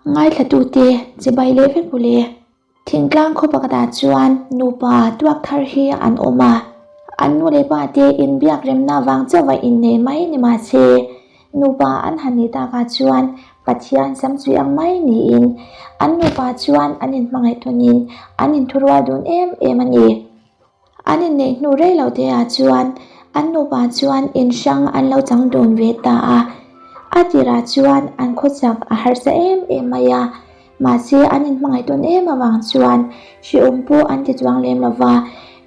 Ngaithlatute chibai leh vek ule. Thingtlang khaw pakhatah chuan nupa tuak thar hi an awm a, an nu leh pa te inbiak remna vang chauh a innei mai ni mahse, nupa an han nih takah chuan Pathian samchui ang mai niin an nupa chuan an inhmangaih tawnin an inthurual dun em em a ni. An inneih hnu rei lo te ah chuan an nupa chuan in hrang an lo chang dun ve ta a, a tirah chuan an khawchak a harsa em em mai a, mahse an inhmangaih tawn em avang chuan hrehawm pawh an ti chuang lem lo va,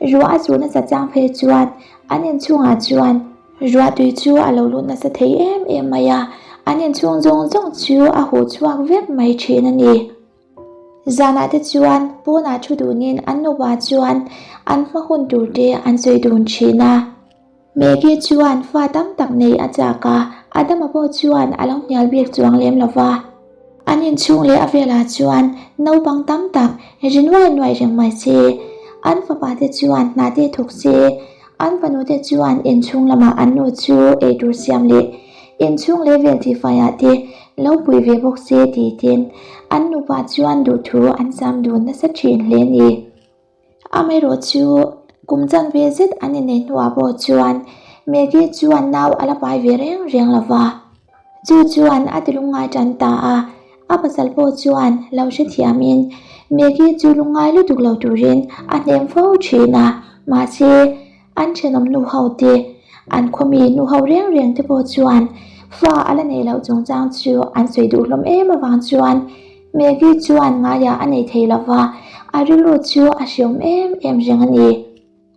ruah a chu nasa chang phei chuan an inchhungah chuan ruah tui chu a lo lut nasa thei em em mai a, an inchhung zawng zawng chu a huh chhuak vek mai thin a ni. Zanah te chuan pawnah thu dunin an nupa chuan an hma hun tur te an sawi dun thin a. Maggie chuan fa tam tak nei a chak a, Adama pawh chuan a lo hnial bik chuang lem lo va. An inchhung leh a velah chuan naupang tam tak ri nuai nuai reng mai se. An fapa te chuan hna te thawk se, an fanu te chuan inchhung lamah an nu chu eitur siam leh inchhung leh vel tihfaiah te lo pui ve bawk se tih ten an nupa chuan duhthu an sam dun nasa thin hle a ni. Amaherawh chu kum chanve zet an inneih hnuah pawh chuan Maggie chuan nau a la pai ve reng reng lo va. Chu chuan a ti lungngai tan ta a, a pasal pawh chuan lo hrethiamin Maggie chu lungngai lutuk lo turin a hnem fo thin a, mahse An thenawm nu ho te, an khawmi nu ho reng reng te pawh chuan fa a la nei loh chungchang chu an sawi duh hlawm em avang chuan Maggie chuan ngaiah a nei thei lo va, a rilru chu a hreawm em em reng a ni.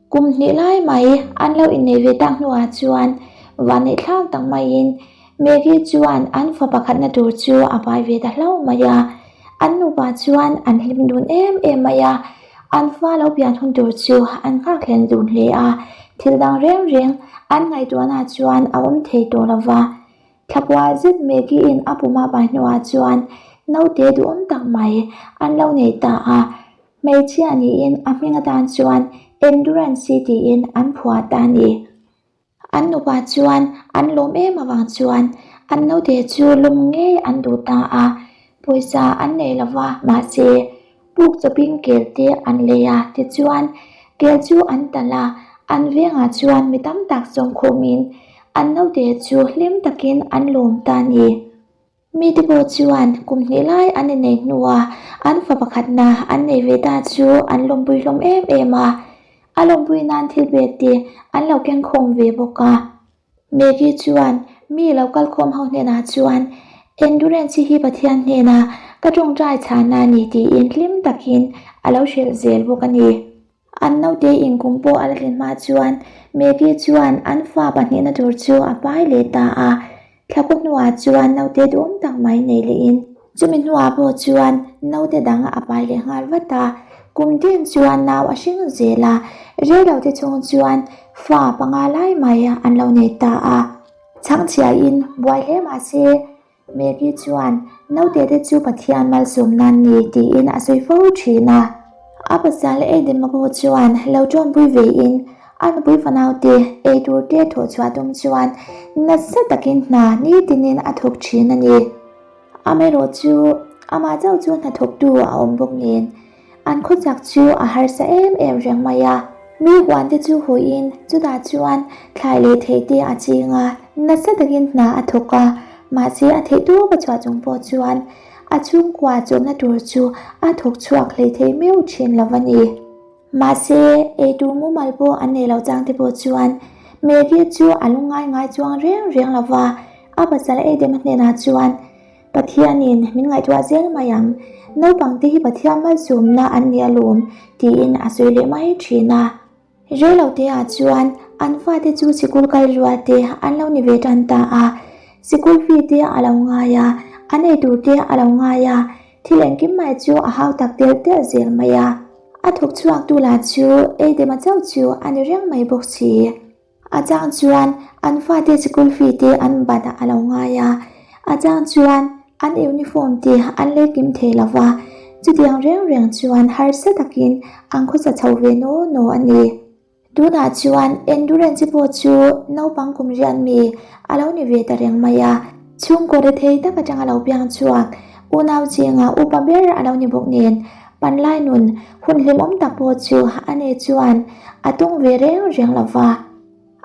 Kum hnih lai mai an lo innei ve tak hnuah chuan vanneih thlak tak maiin Maggie chuan an fa pakhatna tur chu a pai ve ta hlauh mai a, an nupa chuan an hlim dun em em mai a, an fa lo pian hun tur chu an nghak hlen dun hle a, thil dang reng reng an ngaihtuahna chuan a awm thei tawh lo va. Thlakua zet Maggie-in a puma pai hnuah chuan naute duhawm tak mai an lo nei ta a, hmeichhia niin a hming atan chuan Endurance tiin an phuah ta a ni. An nupa chuan an lawm em avang chuan an naute chu lawm ngei an duh ta a, pawisa an nei lo va, mahse puk chawpin kel te an lei a, tichuan kel chu an talh a, an vengah chuan mi tam tak sawmkhawmin an naute chu hlim takin an lawm ta a ni. Mite pawh chuan kum hnih lai an inneih hnua an fa pakhatna an nei ve ta chu an lawmpui hlawm em em a, a lawmpui nan thil pek te an lo keng khawm ve bawk a. Maggie chuan mi lo kal khawm ho hnenah chuan Endurance hi Pathian hnena ka tawngtai chhana a ni tiin hlim takin a lo hrilh zel bawk a ni. An naute inkum pawh a la tlin hma chuan Maggie chuan an fa pahnihna tur chu a pai leh ta a, thlakawt hnuah chuan naute duhawm tak mai nei lehin chumi hnuah pawh chuan naute dang a pai leh nghal vat a, kum tin chuan nau a hring zel a, reilote chhung chuan fa panga lai mai an lo nei ta a, chhangchhiain buai hle mahse Maggie chuan naute te chu Pathian malsawm nan ni tiin a sawi fo thin a. A pasal Edema pawh chuan lo tawmpui vein a nupui fanaute ei tur te thawh chhuah tum chuan nasa takin hna nitinin a thawk thin a ni. Amaherawh chu amah chauh chu hnathawktu a awm bawk nen An khawchak chu a harsa em em reng mai a, mi huan te chu huiin chutah chuan thlai leh thei te a ching a, nasa takin hna a thawk a, mahse a theih tawp a chhuah chung pawh chuan a chhungkua chawmna tur chu a thawk chhuak hlei thei meuh thin lo a ni. Mahse eitur mumal pawh an nei lo chang te pawh chuan Maggie chu a lungngai ngai chuang reng reng lo va, a pasal Edema hnenah chuan Pathianin min ngaihtuah zel mai ang, naupangte hi Pathian malsawmna an ni alawm tiin a sawi leh mai thin a. Reiloteah chuan an fate chu sikul kal rual te an lo ni ve tan ta a, sikul fee te a lo ngai a, an eitur te a lo ngai a, thil engkim mai chu a hau tak tel tel zel mai a. A thawk chhuaktu lah chu ei dema chauh chu a ni reng mai bawk si. A chang chuan an fate sikul fee te an bat a lo ngai a, a chang chuan an uniform te an lei kim thei lo va, chutiang reng reng chuan harsa takin an khawsa chho ve naw naw a ni. Tunah chuan Endurance pawh chu naupang kum rian mi a lo ni ve ta reng mai a, chhungkaw rethei tak atanga lo piang chhuak. Unau zinga upa ber a lo ni bawk nen, panlai nun hun hlimawm tak pawh chu ani chuan a tung ve reng reng lo va.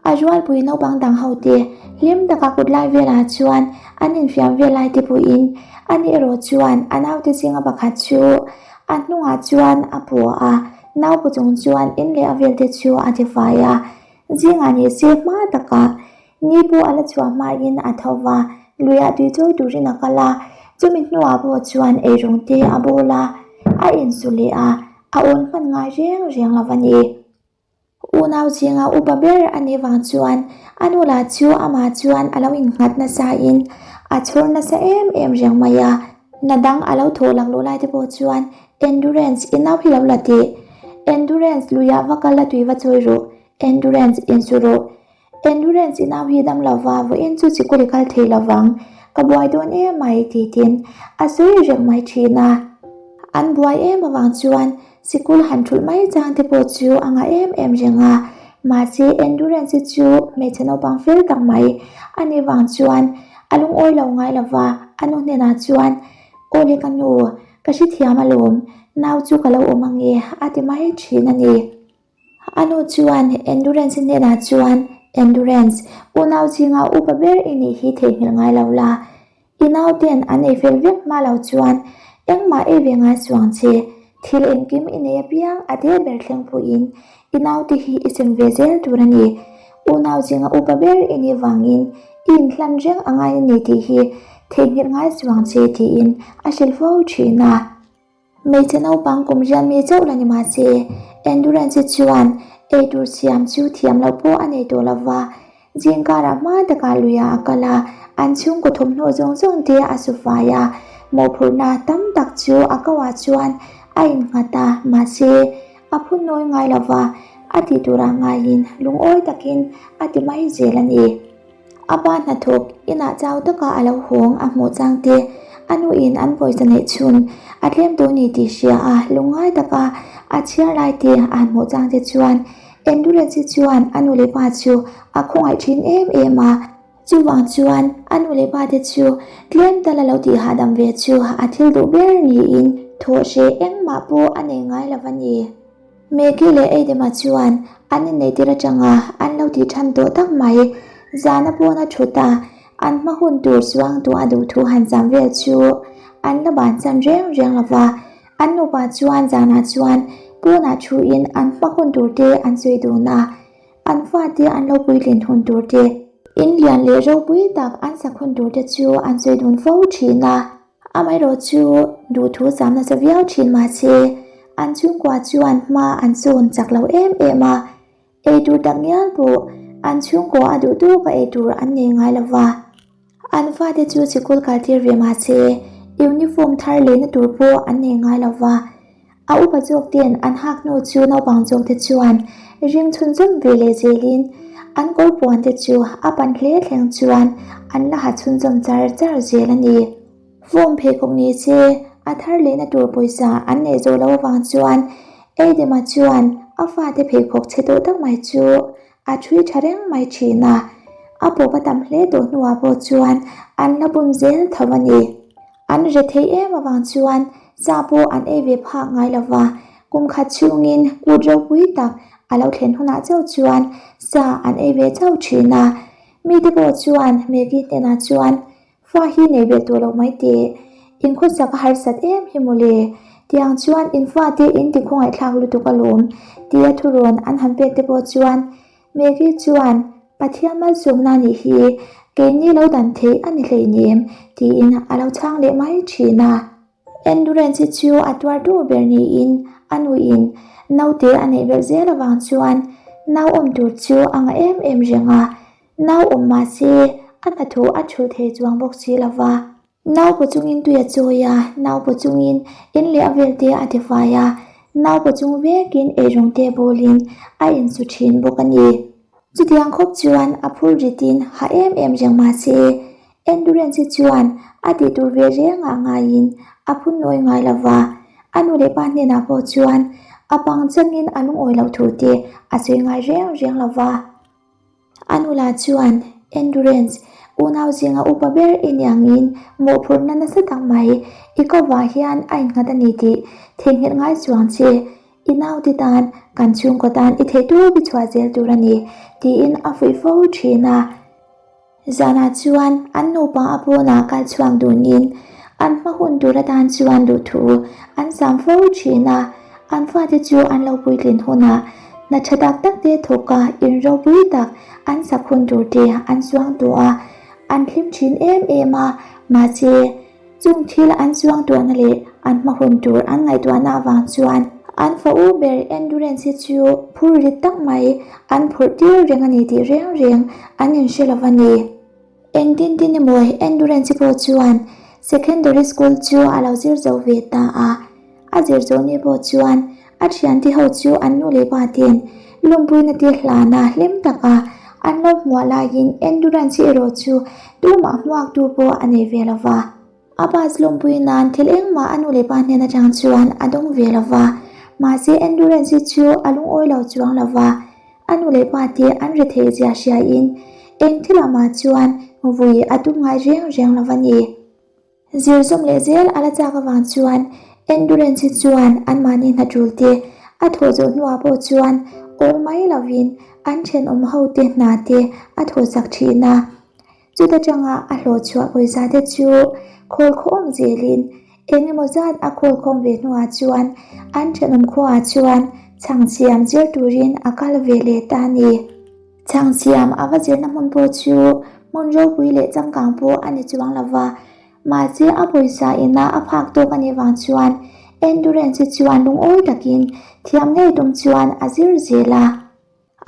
A rualpui naupang dang ho te hlim taka kut lai velah chuan an infiam vel lai te pawhin ani erawh chuan a naute zinga pakhat chu a hnungah chuan a pua a, naupu chung chuan in leh a vel te chu a tifai a. Zingah ni se hma takah ni pawh a la chhuah hmain a tho va, luiah tui chawi turin a kal a, chumi hnuah pawh chuan eirawng te a bawl a, a insu leh a, a awn hman ngai reng reng lo a ni. Unau zinga upa ber a nih vang chuan a nu lah chu amah chuan a lo innghat nasain a chhawr nasa em em reng mai a, hna dang a lo thawh lak luh lai te pawh chuan Endurance i nau hi lo la teh, Endurance luiah va kal la tui va chawi rawh, Endurance insu rawh, Endurance i nau hi dam lo va vawiin chu chikul i kal thei lo vang, ka buai dawn em mai titin a sawi reng mai thin a. An buai em avang chuan sikul han thulh mai chang te pawh chu a ngah em em reng a, mahse Endurance-i chu hmeichhe naupang fel tak mai a nih vang chuan a lungawi lo ngai lo va, a nu hnenah chuan, Aw le ka nu, ka hrethiam alawm, nau chu ka lo awm ange a ti mai thin a ni. A nu chuan Endurance hnenah chuan, Endurance, unau zinga upa ber i nih hi theihnghilh ngai lo la. I nauten an ei fel vek hma lo chuan engmah ei ve ngai suang che. Thil engkim i nei apiang a te ber thleng pawhin i naute hi i sem ve zel tur a ni. Unau zinga upa ber i nih vangin i inhlan reng a ngai a ni tih hi theihnghilh ngai suang che tiin a hrilh fo thin a. Hmeichhe naupang kum rian mi chauh la ni mah se, Endurance chuan eitur siam chu thiam loh pawh a nei tawh lo va. Zingkarah hma takah luiah a kal a, an chhungkaw thawmhnaw zawng zawng te a su fai a, mawhphurhna tam tak chu a koah chuan a innghat a, mahse, a phun nawi ngai lo va, a tih turah ngaiin lungawi takin a ti mai zel a ni. A pa hnathawk inah chau taka a lo hawng a hmuh chang te, a nuin an pawisa neih chhun a tlem tawh ni tih hria a lungngai taka a chhiar lai te a han hmuh chang te chuan Endurance-i chuan a nu leh pa chu a khawngaih thin em em a. Chuvang chuan a nu leh pa te chu tlem tal a lo tih hahdam ve chu a thil duh ber niin thawh hreh engmah pawh a nei ngai lo a ni. Maggie leh Adama chuan an inneih tir atanga an lo tih than tawh tak mai. Zana pawn a thut a, an hma hun tur chuang tawh a duh thu han zam vel chu an la bansan reng reng lo va. An nupa chuan zanah chuan pawnah thuin an hma hun tur te an sawi dun a, an fate an lo puitlin hun tur te, in lian leh ropui tak an sak hun tur te chu an sawi dun fo thin a. Amaherawh chu duhthu zam nasa viau thin mahse, an chhungkua chuan hma an sawn chak lo em em a, eitur tak ngial pawh an chhungkua a duh tawka eitur an nei ngai lo va. An fate chu sikul kaltir ve mahse, uniform thar leina tur pawh an nei ngai lo va. A upa zawk ten an hak hnu chu naupang zawk te chuan ring chhunzawm ve leh zelin an kawr puan te chu a pan hle thleng chuan an la ha chhunzawm char char zel a ni. Form pheikhawk ni se a thar lehna tur pawisa an neih zawh loh avang chuan Eidema chuan a fate pheikhawk chhe tawh tak mai chu a thui tha reng mai thin a, a pawp a tam hle tawh hnuah pawh chuan an la bun zel tho a ni. An re thei em avang chuan sa pawh an ei ve phak ngai lo va, kum khat chhungin kut ropui tak a lo thlen hunah chauh chuan sa an ei ve chauh thin a. Mite pawh chuan Maggie hnenah chuan, Fa hi nei belh tawh lo mai teh, in khawsak a harsat em hi mawle, tiang chuan in fate in ti khawngaihthlak lutuk alawm, tia thurawn an han pek te pawh chuan Mary chuan, Pathian malsawmna nih hi keini lo dan theih a ni hleinem, tiin a lo chhang leh mai thin a. Endurance-i chu a tuar duh ber niin a nuin naute a neih belh zel avang chuan nau awm tur chu a ngah em em reng a, nau awm mah se a hnathawh a thulh thei chuang bawk si lo va. Naupa chungin tui a chawi a, naupa chungin in leh a vel te a tifai a, naupa chung vekin eirawng te bawlin a insu thin bawk a ni. Chutiang khawp chuan a phur ritin ha em em reng mah se, Endurance-i chuan a tih tur ve rengah ngaiin a phun nawi ngai lo va, a nu leh pa hnenah pawh chuan a pang changin a lungawi loh thu te a sawi ngai reng reng lo va. A nula chuan, Endurance, Unau zinga upa ber i ni angin mawhphurhna nasa tak mai i kovah hian a innghat a ni tih theihnghilh ngai chuang che. I naute tan, kan chhungkaw tan i theihtawp i chhuah zel tur a ni, tiin a fuih fo thin a. Zanah chuan an nupa a pawnah kal chhuak dunin an hma hun tur atan chuan duhthu an sam fo thin a, an fate chu an lo puitlin hunah hna tha tak tak te thawk a in ropui tak an sak hun tur te an chuang duh a, an hlim thin em em a, mahse Chung thil an chuangtuahna leh an hma hun tur an ngaihtuahna avang chuan an fa u ber Endurance hi chu phur rit tak mai an phurh tir reng a ni tih reng reng an inhre lo va ni. Engtin tin emaw Endurance pawh chuan Secondary School chu a lo zir zo ve ta a, a zir zawh ni pawh chuan a thiante ho chu an nu leh pa ten lawmpuina te hlana hlim taka an lo hmuah laiin Endurance erawh chu tumah hmuaktu pawh a nei ve lo va. A bus lawmpui nan thil engmah a nu leh pa hnen atang chuan a dawng ve lo va, mahse Endurance chu a lungawi lo chuang lo va, a nu leh pa te an ri theih zia hriain eng thilah mah chuan vui a tum ngai reng reng lo va ni. Zir zawm leh zel a la chak avang chuan Endurance hi chuan anmahni hna tul te a thawh zawh hnuah pawh chuan awl mai lovin an thenawm ho te hna te a thawh chak thin a. Chuta tanga a hlawh chhuah pawisa te chu khawl khawm zelin eng emaw zat a khawl khawm ve hnuah chuan an thenawm khuaah chuan chhang siam zir turin a kal ve leh ta a ni. Chhang siam a va zirna hmun pawh chu hmun ropui leh changkang pawh a ni chuang lo va, mahse a pawisa ina a phak tawk a nih vang chuan Endurance chuan lungawi takin thiam ngei tum chuan a zir zel a.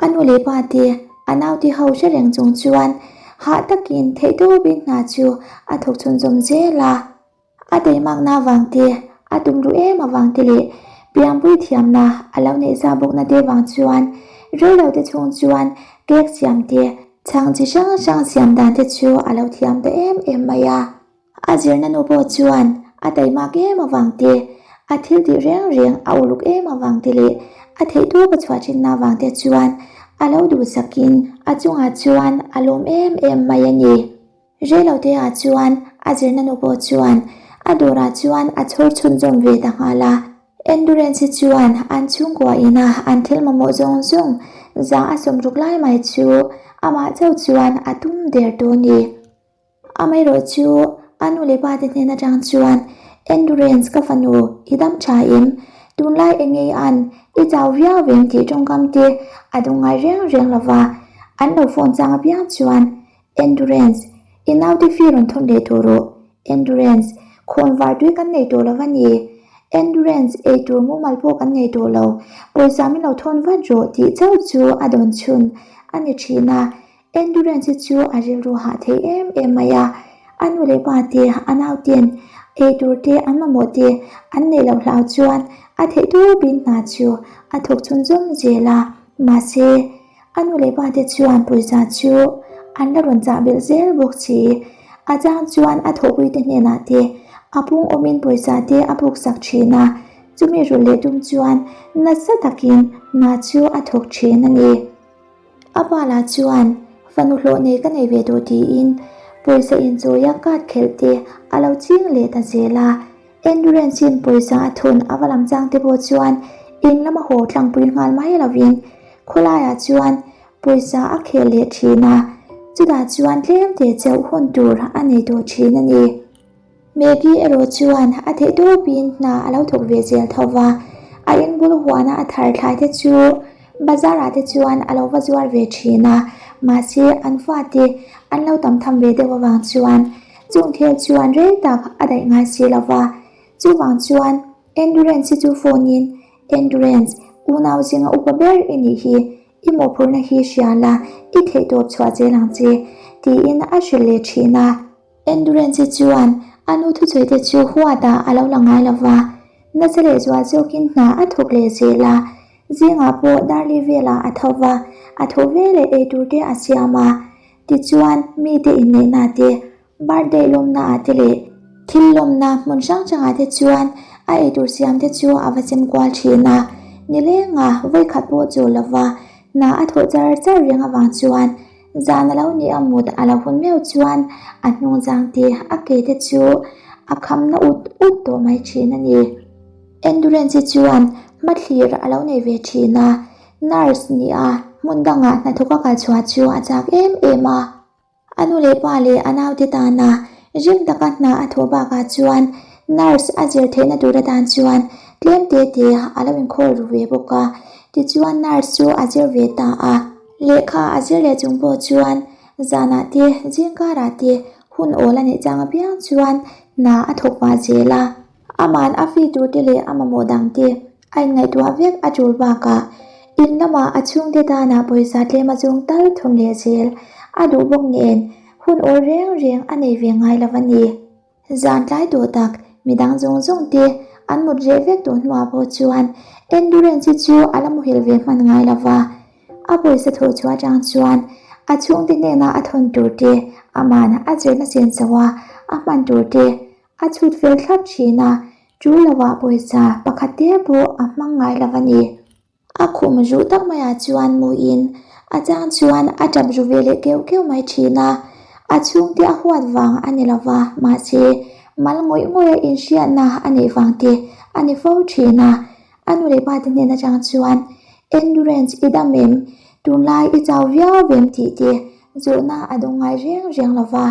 A nu leh pa te, a naute ho hre reng chung chuan hah takin theihtawpin hna chu a thawk chhunzawm zel a. A teimakna avang te, a tumruh em avang te leh pianpui thiamna a lo neih zah bawkna te vang chuan reilo te chhung chuan cake siam te, chhang chi hrang hrang siam dan te chu a lo thiam ta em em mai a. A zirna nu pawh chuan a teimak em avang te, a thil tih reng reng a uluk em avang te leh a theihtawp a chhuah thinna avang te chuan a lo duhsakin a chungah chuan a lawm em em mai a ni. Reilote-ah chuan a zirna nu pawh chuan a dawrah chuan a chhawr chhunzawm ve ta nghal a. Endurance chuan an chhungkua ina an thil mamawh zawng zawng za a sawmruk lai mai chu amah chauh chuan a tum der tawh a ni. Amaherawh chu a nu leh pa te hnen atang chuan Endurance ka fanu i dam tha em? Tunlai engei an i chau viau vem tih tawngkam te a dawng ngai reng reng lova an lo phone chang apiang chuan Endurance, I naute fi rawn thawn leh tawh rawh. Endurance, Khawn var tui kan nei tawh lo va ni. Endurance, Ei tur mumal pawh kan nei tawh lo. Pawisa min lo thawn vat rawh tih chauh chu a dawn chhun a ni thin a. Endurance hi chu a rilru hah thei em em mai a. A nu leh pa te, a nauten ei tur te, an mamawh te an neih loh hlau chuan a theih tawpin hna chu a thawk chhunzawm zel a. Mahse, A nu leh pa te chuan pawisa chu an la rawn chah belh zel bawk si. A chang chuan a thawhpui te hnenah te a pung awmin pawisa te a puk sak thin a, chumi rulh leh tum chuan nasa takin hna chu a thawk thin a ni. A pa lah chuan fanu hlawh nei ka nei ve tawh tiin pawisa inchawia card khelh te a lo ching leh ta zel a. Endurance-in pawisa a thun a va lam chang te pawh chuan in lama haw tlangpui nghal mai lovin khawlaiah chuan pawisa a khel leh thin a, chutah chuan tlem te chauh hun tur a nei tawh thin a ni. Maggie erawh chuan a theih tawpin hna a lo thawk ve zel tho va, a in bul huana a thar thlai te chu bazar-ah te chuan a lo va zuar ve thin a, mahse an fate an lo tam tham ve deuh avang chuan Chung thil chuan rei tak a daih ngai si lo va, chuvang chuan Endurance hi chu phone in, Endurance, unau zinga upa ber i nih hi, i mawhphurhna hi hria la, i theihtawp chhuah zel ang che, tiin a hrilh leh thin a. Endurance hi chuan a nu thuchhuih te chu huatah a lo la ngai lo va, nasa leh zual zawkin hna a thawk leh zel a, zingah pawh darli velah a tho va, a tho veleh eitur te a siam a, Tichuan, mite inneihna te, birthday lawmna ah te leh thil lawmna hmun hrang hrangah te chuan a eitur siam te chu a va chem kual thin a. Nilenga vawikhat pawh chawl lova hna a thawh char char reng avang chuan Zan a lo nih a mut a lo hun meuh chuan a hnungzang te a ke te chu a khamna ut ut tawh mai thin a ni. Endurance-i chuan hmathlir a lo nei ve thin a, nurse nih a hmun dangah hnathawk a kal chhuah chu a chak em em a. A nu leh pa leh a naute tana rim taka hna a thawh bakah chuan nurse a zir theihna tur atan chuan tlem te te a lo inkhawl ru ve bawk a, tichuan nurse chu a zir ve ta a. Lehkha a zir leh chung pawh chuan zanah te zingkarah te hun awl a neih chang apiang chuan hna a thawk pah zel a. Aman a fee tur te leh a mamawh dang te a inngaihtuah vek a tul bakah in lamah a chhungte tana pawisa tlem a chung tal thum leh zel a duh bawk nen hun awl reng reng a nei ve ngai lo a ni. Zan tlai tawh tak midang zawng zawng te an mut reh vek tawh hnuah pawh chuan Endurance chu a la muhil ve hman ngai lo va, a pawisa thawh chhuah atang chuan a chhungte hnena a thawn tur te, aman a zirna senso a a hman tur te A chhut fel thlap thin a, chu lovah pawisa pakhat te pawh a hmang ngai lo a ni. A khum ruh tak maiah chuan muin a chang chuan a tap ru ve leh keuh keuh mai thin a, a chhungte a huat vang a ni lova, mahse mal ngawih ngawih a inhriatna a neih vang te a ni fo thin a. A nu leh pa te hnen atang chuan Endurance i dam em? Tunlai i chau viau vem tih te zawhna a dawng ngai reng reng lova.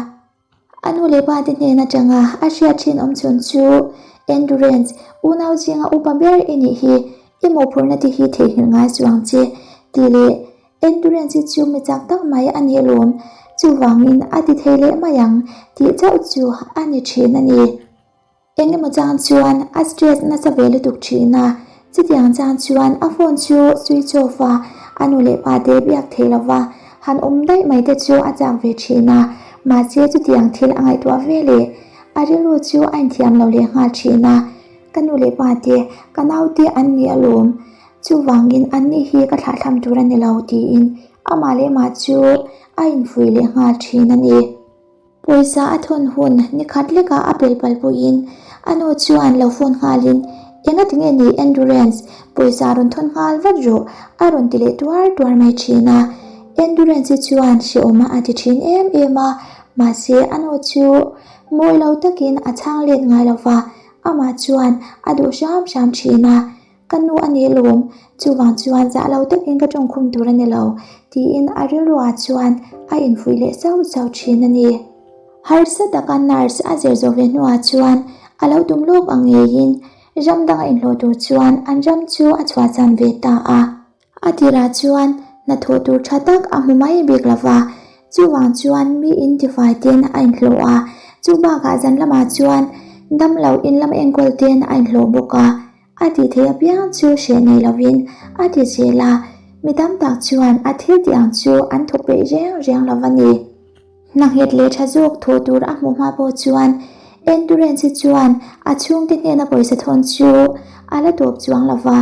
A nu leh pa te hnen atanga a hriat thin awm chhun chu Endurance, unau zinga upa ber i nih hi, i mawhphurhna te hi theihnghilh ngai suh ang che, tih leh Endurance hi chu mi chak tak mai a ni alawm, chuvangin a ti thei leh mai ang tih chauh chu a ni thin a ni. Eng emaw chang chuan a stress nasa ve lutuk thin a, chutiang chang chuan a phone chu switch off a, a nu leh pa te biak thei lova han awm daih mai te chu a chak ve thin a, mahse chutiang thil a ngaihtuah ve leh a rilru chu a inthiam lo leh nghal thin a, ka nu leh pa te ka naute an ni alawm, chuvangin anni hi ka thlahthlam tur a ni lo tiin amah leh mah chu a infuih leh nghal thin a ni. Pawisa a thawn hun ni khat lekah a pel pal pawhin a nu chuan lo phone nghalin, Enga tinge ni Endurance, pawisa rawn thawn nghal vat rawh a rawn ti leh tuar tuar mai thin a. Endurance-i chuan hrehawm a ti thin em em a, mahse a nu chu mawi lo takin a chhang let ngai lo va, amah chuan a duh hram hram thin a. Ka nu a nih lawm, chuvang chuan zah lo takin ka tawngkhum tur a ni lo, tiin a rilruah chuan a infuih leh sauh sauh thin a ni. Harsa taka nurse a zir zawh ve hnuah chuan a lo tum lawk ang ngeiin ram danga inhlawh tur chuan an ram chu a chhuahsan ve ta a. A tirah chuan hnathawh tur tha tak a hmu mai bik lo va, chuvang chuan mi intifai ten a inhlawh a, chu bakah zan lamah chuan damlo in lam enkawl ten a inhlawh bawk a. A tih theih apiang chu hreh nei lovin a ti zel a, mi tam tak chuan a thil tih ang chu an thawk peih reng reng lo a ni. Hna nghet leh tha zawk thawh tur a hmuh hma pawh chuan Endurance-i chuan a chhungte hnena pawisa thawn chu a la tawp chuang lo va,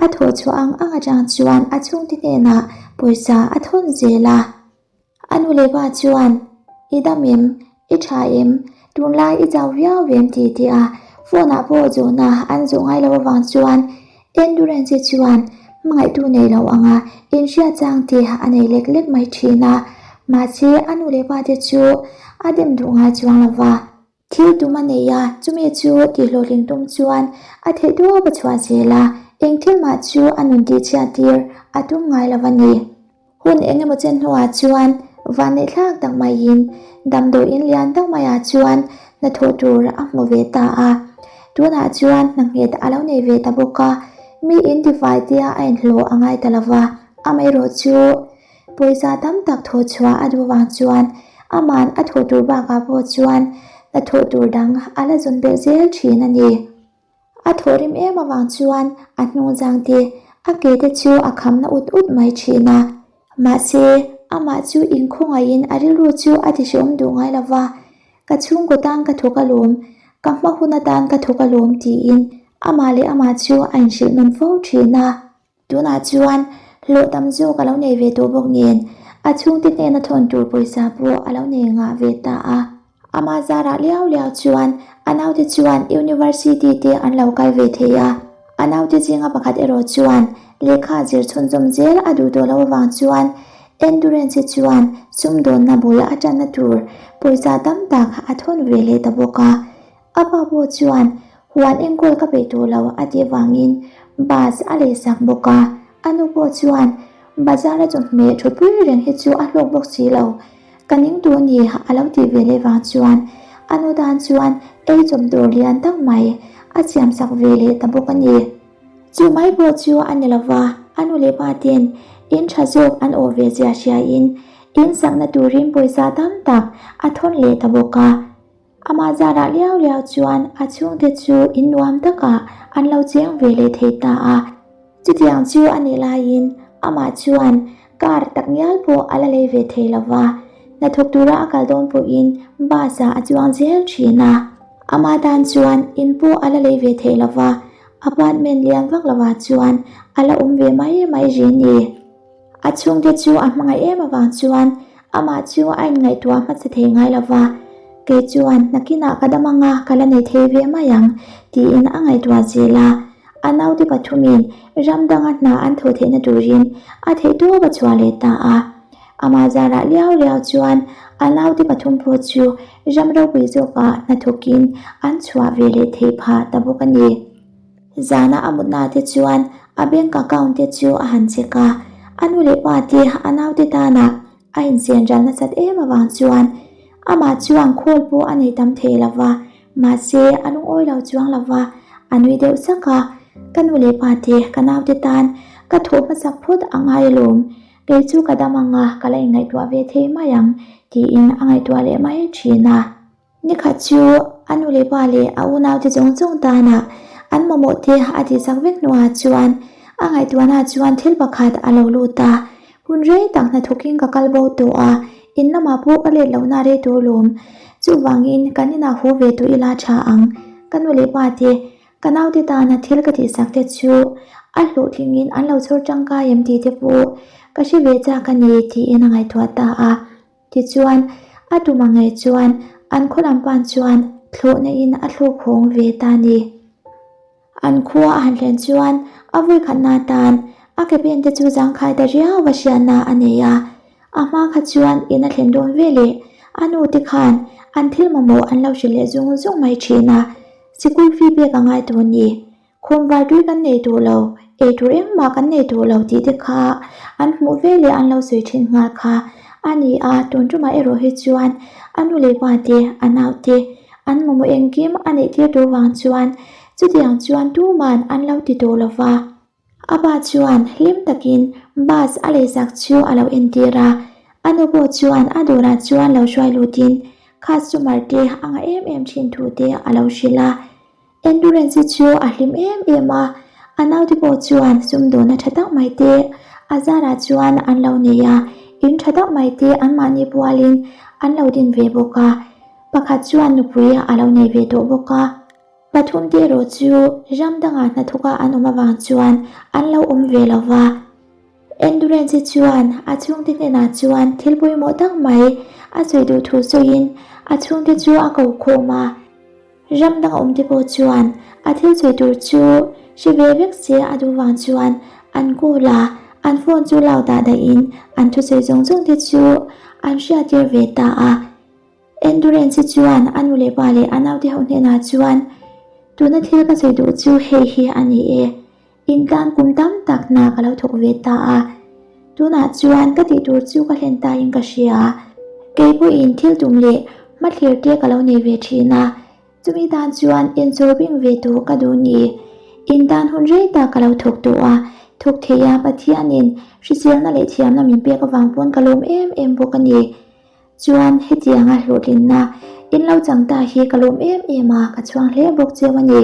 a thawh chhuah ang ang atang chuan a chhungte hnenah pawisa a thawn zel a. A nu leh pa chuan, I dam em? I tha em? Tunlai i chau viau vem ti tih a phone ah pawh zawhna an zawh ngai lo avang chuan Endurance-i chuan hmangaihtu nei lo anga inhriat chang te a nei lek lek mai thin a, mahse a nu leh pa te chu a dem duh ngai chuang lo va. Thil tum a nei a, chumi chu tihhlawhtling tum chuan a theih duap a chhuah zel a, eng thil mah chu a nun tihchhiat tir a tum ngai lo a ni. Hun eng emaw chen hnuah chuan vanneih thlak tak maiin damdawiin lian tak maiah chuan hnathawh tur a hmu ve ta a. Tunah chuan hna nghet a lo nei ve ta bawk a, mi intifai tia a inhlawh a ngai ta lo va, amaherawh chu pawisa tam tak thawh chhuah a duh vang chuan aman a thawh tur bakah pawh chuan hnathawh tur dang a la zawn belh zel thin a ni. A thawh rim em avang chuan a hnung zang te, a ke te chu a kham na ut ut mai thin a. Mahse, amah chu inkhawngaihin a rilru chu a ti hrehawm duh ngai lo va, Ka chhungkaw tan ka thawk alawm, ka hma hun atan ka thawk alawm tiin amah leh amah chu a inhrilh nawn fo thin a. Tunah chuan hlawh tam zawk a lo nei ve tawh bawk nen a chhungte hnena thawn tur pawisa pawh a lo nei ngah ve ta a. Amah zarah liau liau chuan a naute chuan University te an lo kal ve thei a. A naute zinga pakhat erawh chuan lehkha zir chhunzawm zel a duh tawh loh avang chuan. Endurance-i chuan sumdawnna bul a tanna tur pawisa tam tak a thawn ve leh ta bawk a. A pa pawh chuan huan enkawl ka peih tawh lo a tih vangin bus a leisak bawk a. A nu pawh chuan bazar a chawhmeh thutpui reng hi chu a hlawk bawk si lo. Ka ning tur ni a lo tih ve leh vang chuan a nu tan chuan ei chawp dawr lian tak mai a siamsak ve leh ta bawk a ni. Chu mai pawh chu a ni lova, a nu leh pa ten in tha zawk an awh ve zia hriain in sakna turin pawisa tam tak a thawn leh ta bawk a. Amah zarah liau liau chuan a chhungte chu in nuam takah an lo cheng ve leh thei ta a. Chutiang chu a nih laiin amah chuan car takngial pawh a la lei ve thei lova, hnathawk tura a kal dawn pawhin bus ah a chuang zel thin a. Amah tan chuan in pawh a la lei ve thei lova, apartment lian vak lovah chuan a la awm ve mai mai ri ni. A chhungte chu a hmangaih em avang chuan amah chu a inngaihtuah hmasa thei ngai lo va, Kei chuan nakinah ka dam anga ka la nei thei ve mai ang tiin a ngaihtuah zel a. A naute pathumin ram danga hna an thawh theihna turin a theihtawp a chhuah leh ta a. Amah zarah liau liau chuan a naute pathum pawh chu ram ropui zawkah hnathawkin an chhuah ve leh theih phah ta bawk a ni. Zana a mutna te chuan a bank account te chu a han check a, a nu leh pa te a naute tana a inchen ral nasat em avang chuan amah chuan khawl pawh a nei tam thei lo va, mahse a lungawi lo chuang lo va, a nui deuh sak a, Ka nu leh pa te ka naute tan ka thawh hmasak phawt a ngai alawm, kei chu ka dam anga ka la inngaihtuah ve thei mai ang tiin a ngaihtuah leh mai thin a. Nikhat chu a nu leh pa leh a unaute zawng zawng tana an mamawh te a tihsak vek hnuah chuan a ngaihtuahna chuan thil pakhat a lo lut a, Hun rei tak hnathawkin ka kal bo tawh a, in lamah pawh ka let lohna rei tur lawm. Chuvangin kan inah haw ve tawh ila tha ang. Ka nu leh pa te, ka naute tana thil ka tihsak te chu a hlawhtlingin an lo chhawr tangkai em tih te pawh ka hre ve chak a ni tiin a ngaihtuah ta a. Tichuan, a tum ang ngei chuan an khaw lam pan chuan thlawhna in a thluk hawng ve ta ni. An khua a han thlen chuan a vawikhatna atan a cabin te chu zangkhai ta riau va hriatna a nei a. A hma kha chuan in a thlen dawn veleh a nu te khan an thil mamawh an lo hrilh leh zung zung mai thin a, sikul fee pek a ngai tawh ni. Khawmvar tui kan nei tawh lo, ei tur engmah kan nei tawh lo tih te kha an hmuh ve leh an lo sawi thin nghal kha a ni a, tun tumah erawh hi chuan a nu leh pa te, a nau te an mamawh engkim a neih tir tawh vang chuan chutiang chuan tuman an lo ti tawh lo va. A pa chuan hlim takin bus a leisak chu a lo entir a, a nu pawh chuan a dawrah chuan lo hruai lutin customer te a ngah em em thin thu te a lo hrilh a. Endurance chu a hlim em em a, a naute pawh chuan sumdawna tha tak mai te a zarah chuan an lo nei a, in tha tak mai te anmahni pualin an lo din ve bawk a, pakhat chuan nupui a lo nei ve tawh bawk a. Pathum te erawh chu ram dangah hnathawka an awm avang chuan an lo awm ve lo va. Endurance chuan a chhungte hnenah chuan thil pawimawh tak mai a sawi duh thu sawiin a chhungte chu a ko khawm a. Ram dang awm te pawh chuan a thil sawi tur chu hre ve vek se a duh vang chuan an call a, an phone chu loud ah dahin an thusawi zawng zawng te chu an hriattir ve ta a. Endurance chuan a nu leh pa leh a naute ho hnenah chuan, Tuna thil ka sawi duh chu hei hi a ni e. Intlan kum tam tak hna ka lo thawk ve ta a, tunah chuan ka tih tur chu ka hlen ta in ka hria. Kei pawhin thil tum leh hmathlir te ka lo nei ve thin a, chumi tan chuan inchawr bing ve tawh ka duh ni. Intan hun rei tak ka lo thawk tawh a, thawk thei a Pathianin hriselna leh thiamna min pek avang pawn ka lawm em em bawk a ni. Chuan hetianga hlawhtlinna in lo chang ta hi ka lawm em em a, ka chhuang hle bawk cheu a ni.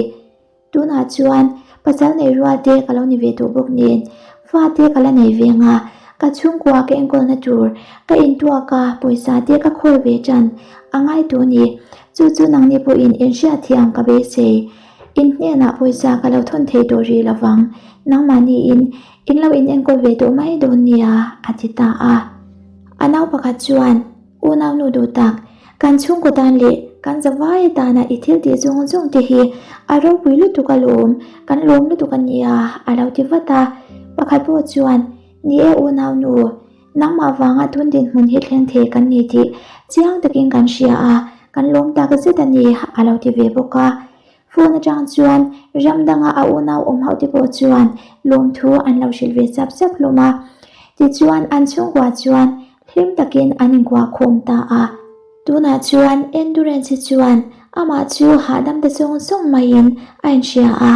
Tunah chuan pasal nei rual te ka lo ni ve tawh bawk nen, fa te ka la nei ve nga, ka chhungkua ka enkawlna tur ka intuak a, pawisa te ka khawl ve tan a ngai tawh ni. Chu chu nangni pawhin inhriatthiam ka beisei. In hnenah pawisa ka lo thawn thei tawh rih lovang, nangmahniin in lo in enkawl ve tawh mai dawn nia, a ti ta a. A nau pakhat chuan. Unau nu duh tak, kan chhungkaw tan leh kan zavai atana i thil tih zawng zawng te hi a ropui lutuk alawm, kan lawm lutuk a nia, a lo ti vat a. Pakhat pawh chuan, Ni e unau nu, Nangmah vanga tun dinhmun hi thleng thei kan ni tih chiang takin kan hria a, kan lawm tak zet a ni, a lo ti ve bawk a. Phone atang chuan ram danga a unau awm hauh te pawh chuan lawmthu an lo hrilh ve chap chap hlawm a. Tichuan an chhungkua chuan hlim takin an inkuah khawm ta a. Tunah chuan Endurance hi chuan amah chu hahdam ta sawng sawng maiin a inhria a.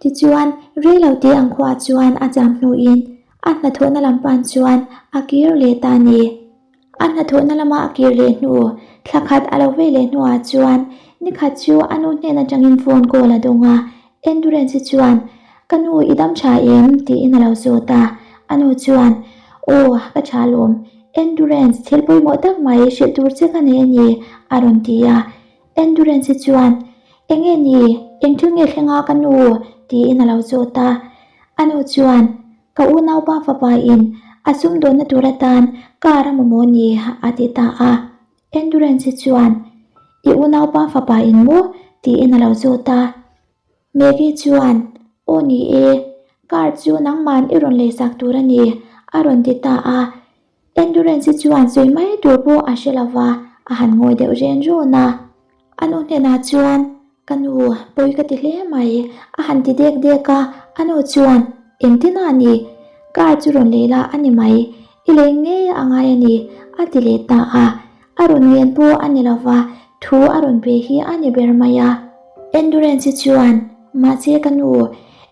Tichuan reilote ang khuaah chuan a cham hnuin a hnathawhna lam pan chuan a kir leh ta a ni. A hnathawhna lama a kir leh hnu, thla khat a lo vei leh hnuah chuan nikhat chu a nu hnen atangin phone call a dawng a, Endurance chuan, Ka nu i dam tha em? tiin a lo zawt a, a nu chuan, Aw, ka tha lawm, Endurance thil pawimawh tak mai hrilh tur che ka nei a ni, a rawn ti a. Endurance chuan, Enge ni, eng thil nge thleng a ka nu? tiin a lo zawt a, a nu chuan, Ka unaupa fapa in a sumdawnna tur atan car a mamawh ni a ti ta a. Endurance chuan, I unaupa fapa in maw? tiin a lo zawt a. Maggie chuan, Aw ni e, car chu nangman i rawn leisak tur a ni, a rawn ti ta a. Endurance chuan sawi mai tur pawh a hre lo va, a han ngawi deuh ren rawn a. A nu hnenah chuan, Ka nu, pawi ka ti hle mai, a han ti dek dek a, a nu chuan, Engtin a ni? Car chu rawn lei la a ni mai, i lei ngei a ngai a ni, a ti leh ta a. A rawn ngen pawh a ni lo va, thu a rawn pe hi a ni ber mai a. Endurance chuan, Mahse ka nu,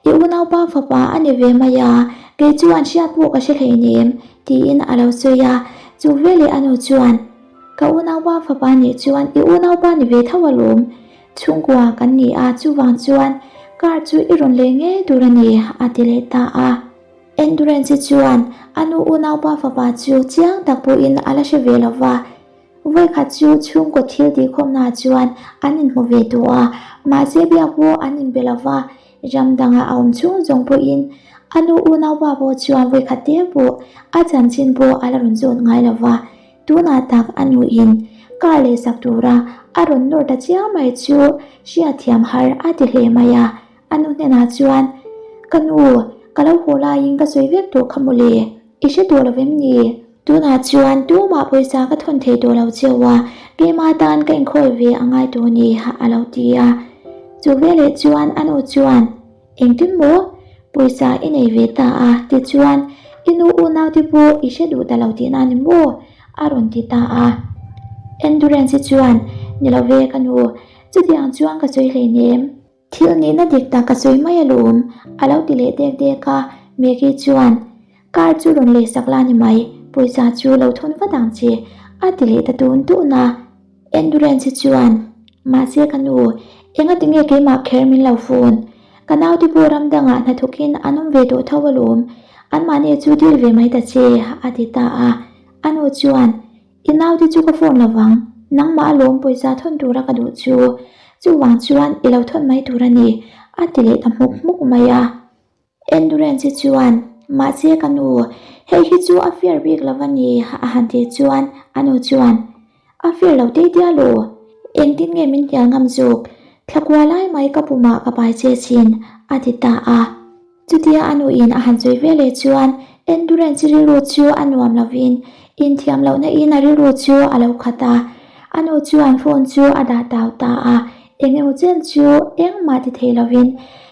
i unaupa fapa a ni ve mai a, kei chuan hriat pawh ka hre hleinem, tiin a lo sawi a. Chu veleh a nu chuan, Ka unaupa fapa nih chuan i unaupa ni ve tho alawm, chhungkua kan ni a, chuvang chuan car chu i rawn lei ngei tur a ni, a ti leh ta a. Endurance chuan a nu unaupa fapa chu chiang tak pawhin a la hre ve lo va, vawikhat chu chhungkaw thil tihkhawmnaah chuan an inhmu ve tawh a, mahse biak pawh an inbe lo va, Ram dangah a awm chhung zawng pawhin a nu unaupa pawh chuan vawikhat te pawh a chanchin pawh a la rawn zawt ngai lo va, tunah tak a nuin car lehsak tura a rawn nawr ta chiang mai chu hriatthiam har a ti hle mai a, a nu hnenah chuan, Ka nu, ka lo haw laiin ka sawi vek tawh kha mawle, i hre tawh lo vem ni? Tunah chuan tumah pawisa ka thawn thei tawh lo cheu a, keimah tan ka inkhawl ve a ngai tawh ni, a lo ti a. Chu veleh chuan a nu chuan, Engtin maw? Pawisa i nei ve ta a, tichuan i nu unaute pawh i hre duh ta lo tihna a ni maw? a rawn ti ta a. Endurance chuan, Ni lo ve ka nu, chutiang chuan ka sawi hleinem. Thil nihna dik tak ka sawi mai alawm, a lo ti leh dek dek a, Maggie chuan, Car chu rawn lehsak la ni mai, pawisa chu lo thawn vat ang che, a ti leh ta tun tun a. Endurance chuan, Mahse ka nu, engati nge keimah kher min lo phone? Ka naute pawh ram dangah hnathawkin an awm ve tawh tho alawm, anmahni chu dil ve mai ta che, a ti ta a. A nu chuan, I naute chu ka phone lovang, nangmah alawm pawisa thawn tura ka duh chu, chuvang chuan i lo thawn mai tur a ni, a ti leh ta hmuk hmuk mai a. Endurance chuan, Mahse ka nu, hei hi chu a fair bik lo a ni, a han tih chuan a nu chuan, A fair lo tei tia lo, engtin nge min hnial ngam zawk, thlakua lai mai ka pumah ka pai che chin, a ti ta a. Chutia a nuin a han sawi ve leh chuan Endurance rilru chu a nuam lovin inthiam lohna in a rilru chu a lo khat a. A nu chuan phone chu a dah tau ta a, eng emaw chen chu engmah ti thei lovin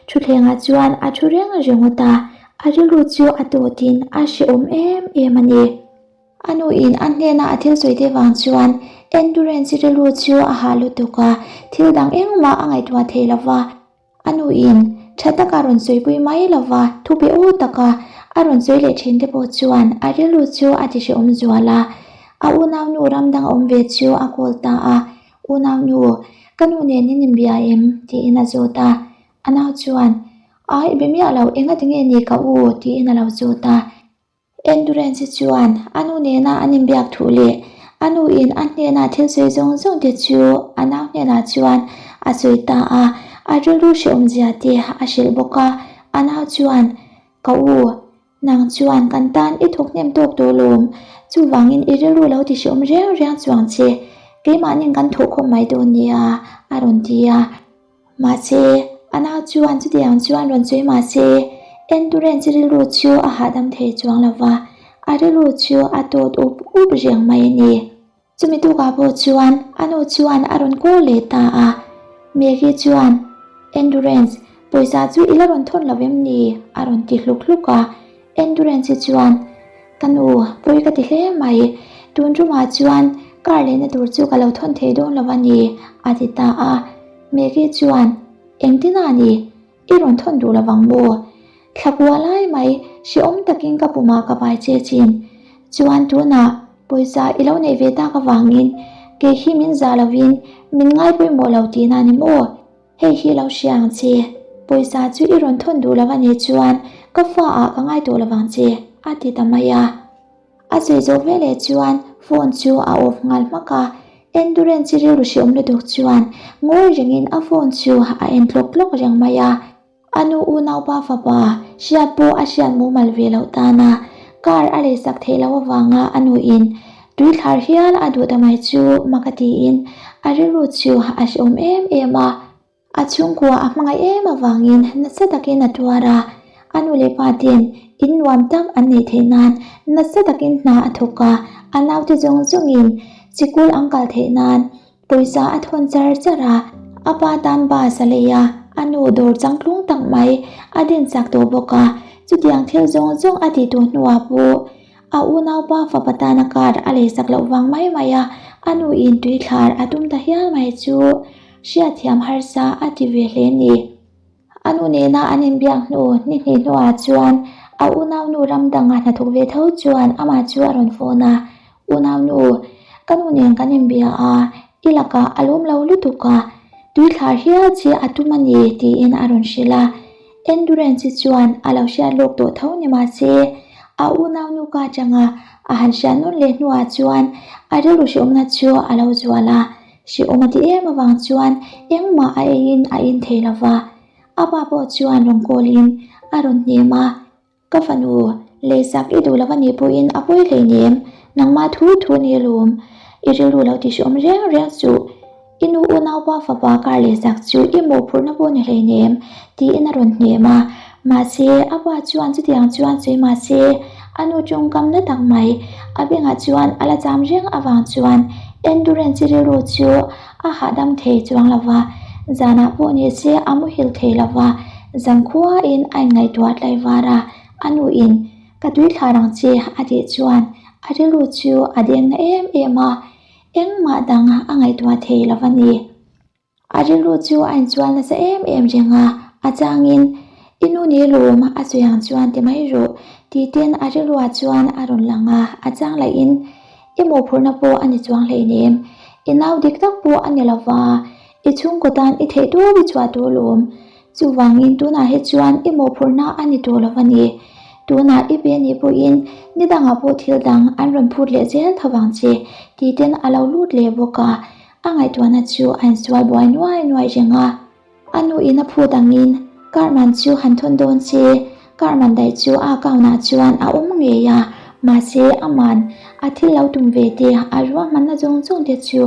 thutthlengah chuan a thu reng ringawt a, a rilru chu a tawtin a hrehawm em em a ni. A nuin a hnena a thil sawi te vang chuan Endurance rilru chu a hah lutuk a, thil dang engmah a ngaihtuah thei lova. A nuin tha taka rawn sawipui mai lova thu pe u taka a rawn sawi leh thin te pawh chuan a rilru chu a ti hrehawm zual a. A unaunu ram dang awm ve chu a call ta a, Unaunu, ka nu nen in inbia em? tiin a zawt a. A nau chuan, Ai, be miah lo, engati nge ni ka u? tiin a lo zawt a. Endurance chuan a nu nena an inbiak thu leh a nuin a hnena thil sawi zawng zawng te chu a nau hnenah chuan a sawi ta a, a rilru hrehawmzia te a hrilh bawk a. A nau chuan, Ka u, nang chuan kan tan i thawk hnem tawk tawh lawm, chuvangin i rilru lo ti hrehawm reng reng chuang che, keimahnin kan thawh khawp mai dawn nia, a rawn ti a. Mahse, a nau chuan chutiang chuan rawn sawi mahse, Endurance rilru chu a hahdam thei chuang lo va. A rilru chu a tawt up up reng mai a ni. Chumi tukah pawh chuan a nu chuan a rawn call leh ta a. Maggie chuan, Endurance, pawisa chu i la rawn thawn lo em ni? a rawn ti hluk hluk a. Endurance-i chuan, Ka nu, pawi ka ti hle mai. Tun tumah chuan car lehna tur chu ka lo thawn thei dawn lo a ni, a ti ta a. Maggie chuan, Engtin a ni? I rawn thawn duh lovang maw? Thla kua lai mai hrehawm takin ka pumah ka vai che chin. Chuan tunah pawisa i lo neih ve tak avangin kei hi min zah lovin min ngai pawimawh lo tihna a ni maw? Hei hi lo hria ang che, pawisa chu i rawn thawn duh lo a nih chuan ka fa ah ka ngai tawh lovang che, a ti ta mai a. A sawi zawh veleh chuan phone chu a off nghal hmak a, Endurance rilru hreawm lutuk chuan ngawi rengin a phone chu a en tlawk tlawk reng mai a. A nu unaupa fapa hriat pawh a hriat mumal ve loh tana car a leisak theih loh avanga a nuin tui thlar hial a duh ta mai chu mak a tiin a rilru chu a hreawm em em a. A chhungkua a hmangaih em avangin nasa takin a tuar a, a nu leh pa ten in nuam tak an neih theih nan nasa takin hna a thawk a, a naute zawng zawngin sikul an kal theih nan pawisa a thawn char char a, a pa tan bus a lei a, a nu dawr changtlung tak mai a din chak tawh bawk a, chutiang thil zawng zawng a tih tawh hnuah pawh a unaupa fapa tana car a leisak loh vang mai mai a, a nuin tuithlar a tum ta hial mai chu. Hriatthiam harsa a ti ve hle ni. A nu nena an inbiak hnu ni hnih hnuah chuan a unaunu ram danga hnathawk ve tho chuan amah chu a rawn phone a, Unaunu, ka nu nen kan inbia a, i lakah a lawm lo lutuk a, tuithlar hial che a tum a ni tiin a rawn hrilh a. Endurance-i chuan a lo hriat lawk tawh tho ni mahse, a unaunu ka atanga a han hriat nawn leh hnuah chuan a rilru hreawmna chu a lo zual a. Hrehawm a ti em avang chuan engmah a eiin a in thei lo va, a pa pawh chuan rawn kawlin a rawn hnem a, Ka fanu, leisak i duh lo a nih pawhin a pawi hleinem, nangmah thu thu ni alawm, i rilru lo ti hrehawm reng reng suh, i nu unaupa fapa kar leisak chu i mawhphurhna pawh ni hleinem, tiin a rawn hnem a, mahse a pa chuan chutiang chuan sawi mahse a nu tawngkam na tak mai a bengah chuan a la cham reng avang chuan Endurance rilru chu a hahdam thei chuang lo va, zanah pawh ni se a muhil thei lo va, zankhuain a inngaihtuah tlaivar a, a nuin ka tui thlar ang che a tih chuan a rilru chu a deng na em em a, engmah dang a ngaihtuah thei lo va ni. A rilru chu a inchual nasa em em reng a, a changin, I nu ni lawm a sawi ang chuan ti mai rawh, tih ten a rilruah chuan a rawn lang a, a chang lahin, I mawhphurhna pawh a ni chuang hleinem, i nau dik tak pawh a ni lo va, i chhungkaw tan i theih tawp i chhuah tawh lawm, chuvangin tunah hi chuan i mawhphurhna a ni tawh lo a ni. Tunah i pe nih pawhin ni dangah pawh thil dang an rawn phut leh zel tho vang che, tih ten a lo lut leh bawk a. A ngaihtuahna chu a insual buai nuai nuai reng a, a nuin a phut angin Carman chu han thawn dawn se, Carman daih chu a account ah chuan a awm ngei a, mahse aman a thil lo tum ve te a ruahmanna zawng zawng te chu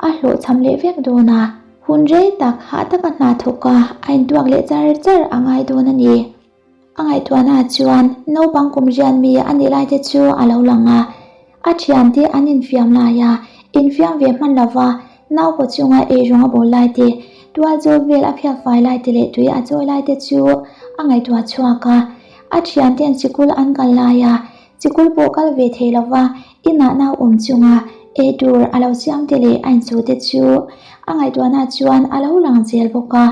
a hlawhchham leh vek dawn a, hun rei tak hah taka hna thawk a a intuak leh char char a ngai dawn a ni. A ngaihtuahna chuan naupang kum rian mi a nih lai te chu a lo lang a, a thiante an infiam lai a, infiam ve hman lova naupaw chunga eirawng a bawl lai te, tual chaw vel a phiak fai lai te leh tui a chawi lai te chu a ngaihtuah chhuak a. A thianten sikul an kal lai a, sikul pawh kal ve thei lova inah nau awm chunga eitur a lo siam te leh a insawi te chu a ngaihtuahna chuan a lo lang zel bawk a.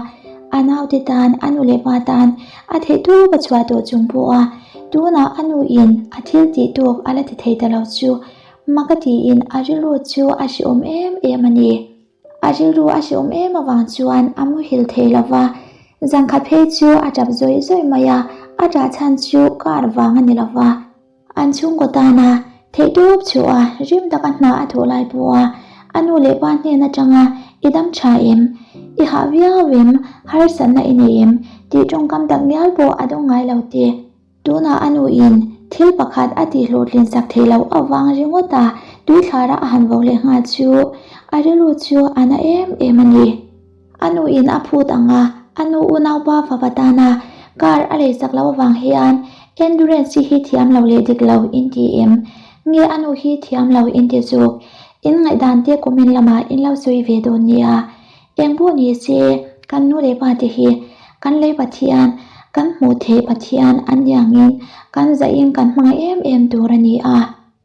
A naute tan, a nu leh pa tan a theih tawp a chhuah tawh chung pawh a, tunah a nuin a thil tih tawk a la ti thei ta lo chu mak a tiin a rilru chu a hrehawm em em a ni. A rilru a hrehawm em avang chuan a muhil thei lo va, zangkhat phei chu a tap zawih zawih mai a, a ṭah chhan chu car vang a ni lo va. An chhungkaw tana theihtawp chhuah a, rim taka hna a thawh lai pawh a, a nu leh pa hnen atanga i dam tha em? I hah viau em? Harsatna i nei em? tih tawngkam tak ngial pawh a dawng ngai lo te. Tunah a nuin thil pakhat a tihhlawhtlin sak theih loh avang ringawt a tuithlara a han vo leh nghal chu a rilru chu a na em em a ni. A nuin a phut ang a, a nu unaupa fapa tana car a leisak loh avang hian. Endurance hi thiam lo leh dik lo in ti em? Nge a nu hi thiam lo in ti zawk? In ngaihdan te comment lamah in lo sawi ve dawn nia. Eng pawh ni se, kan nu leh pa te hi kan lei Pathian, kan hmuh theih Pathian an ni angin kan zahin kan hmangaih em em tur a ni a.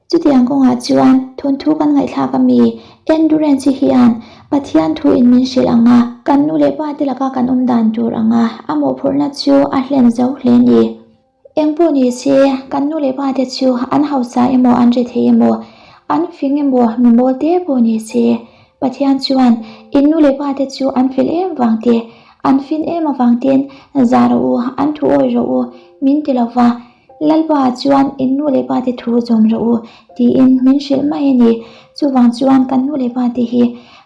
Chutiang kawngah chuan thawnthu kan ngaihthlak ami Endurance hian Pathian thu in min hrilh ang a, kan nu leh pa te laka kan awm dan tur ang a, a mawhphurhna chu a hlen zo hle ni. Eng pawh ni se, kan nu leh pa te chu an hausa emaw an ri thei emaw, an fing emaw mi mawl te pawh ni se, Pathian chuan in nu leh pa te chu an fel em vang te, an fin em avang ten zah rawh u, an thu awih rawh u min ti lo va, Lalpa chuan in nu leh pa te thu zawm rawh u tiin min hrilh mai a ni. Chuvang chuan kan nu leh pa te hi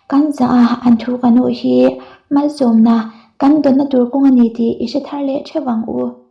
kan zah a, an thu kan awih hi malsawmna kan dawnna tur kawng a ni tih i hre thar leh theuh ang u.